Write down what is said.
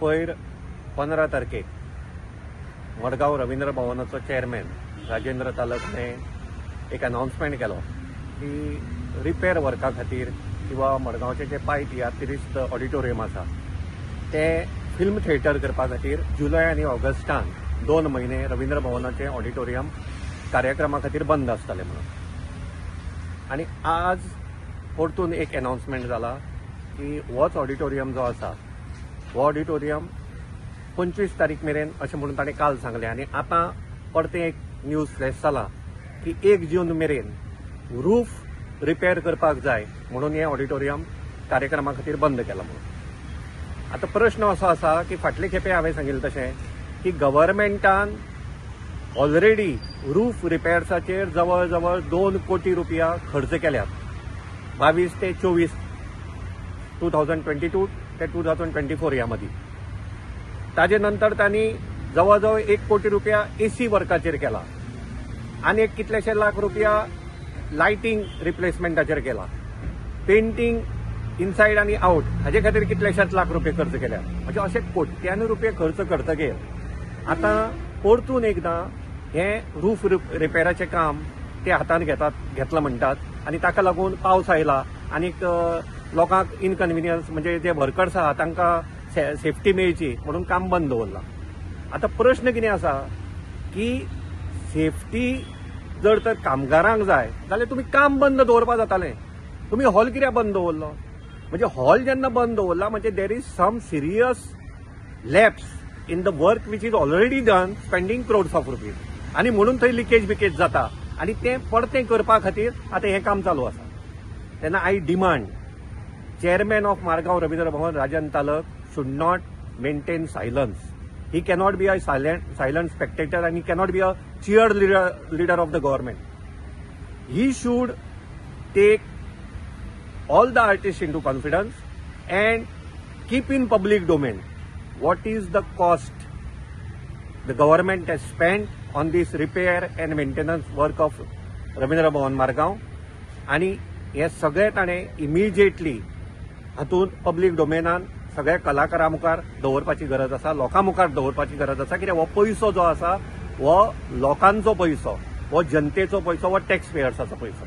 पयर 15 तारखेक मडगांव रवींद्र भवनाचो चेअरमॅन राजेंद्र तालक हाणें एक अनाउन्समेंट केलो की रिपेर वर्का खातीर किंवा मडगांवचे जे पाय तियात्रिस्त ऑडिटोरियम आसा तें फिल्म थिएटर करपा खातीर जुलय आनी ऑगस्टान 2 म्हयने रवींद्र भवनाचें ऑडिटोरियम कार्यक्रमा खातीर बंद आसतलें म्हणून. आनी आज परतून एक अनाउन्समेंट जाला की होच ऑडिटोरियम जो आसा हो ऑडिटोरियम 25 तारीख मेरेन अशें म्हणून ताणें काल सांगलें. आनी आतां परतें एक न्यूज फ्लॅश जाला की 1 जून मेरेन रूफ रिपेर करपाक जाय म्हणून हें ऑडिटोरियम कार्यक्रमा खातीर बंद केलां म्हणून. आतां प्रश्न असो आसा की फाटले खेपे हांवें सांगिल्लें तशें की गव्हर्मेंटान ऑलरेडी रूफ रिपेर्साचेर जवळ जवळ 2 कोटी रुपया खर्च केल्यात 22 ते 24 2022 ते 2024 ह्या मदीं. ताजे नंतर तांणी जवळ जवळ 1 कोटी रुपया एसी वर्काचेर केला आनी एक कितलेशे लाख रुपया लायटींग रिप्लेसमेंटाचेर केला, पेंटींग इनसायड आनी आवट हाजे खातीर कितलेशेच लाख रुपये खर्च केल्या. म्हणजे अशे कोट्यांनी रुपये खर्च करतगीर आतां परतून एकदां हें रूफ रिपेराचें काम ते हातान घेतलां म्हणटात आनी ताका लागून पावस आयला आनीक लोकांक इनकन्विनियन्स म्हणजे जे वर्कर्स आहा तांकां सेफ्टी मेळची म्हणून काम बंद दवरलां. आतां प्रश्न कितें आसा की सेफ्टी जर तर कामगारांक जाय जाल्यार तुमी काम बंद दवरपा जातालें, तुमी हॉल कित्याक बंद दवरलो? म्हणजे हॉल जेन्ना बंद दवरला म्हणजे there is some serious lapse in the work which is already done spending crores of rupees आनी म्हणून थंय लिकेज बिकेज जाता आनी तें परतें करपा खातीर आतां हें काम चालू आसा. तेन्ना I demand chairman of Margao Rabindra Bhavan Rajan Talak should not maintain silence. He cannot be a silent spectator and he cannot be a cheer leader of the government. He should take all the artists into confidence and keep in public domain what is the cost the government has spent on this repair and maintenance work of Rabindra Bhavan Margao. आनी हे सगळे ताणें immediately हातूंत public डोमेनान सगळ्या कलाकारां मुखार दवरपाची गरज आसा, लोकां मुखार दवरपाची गरज आसा. कित्याक हो पयसो जो आसा हो लोकांचो पयसो, हो जनतेचो पयसो, हो टॅक्स पेयर्साचो पयसो.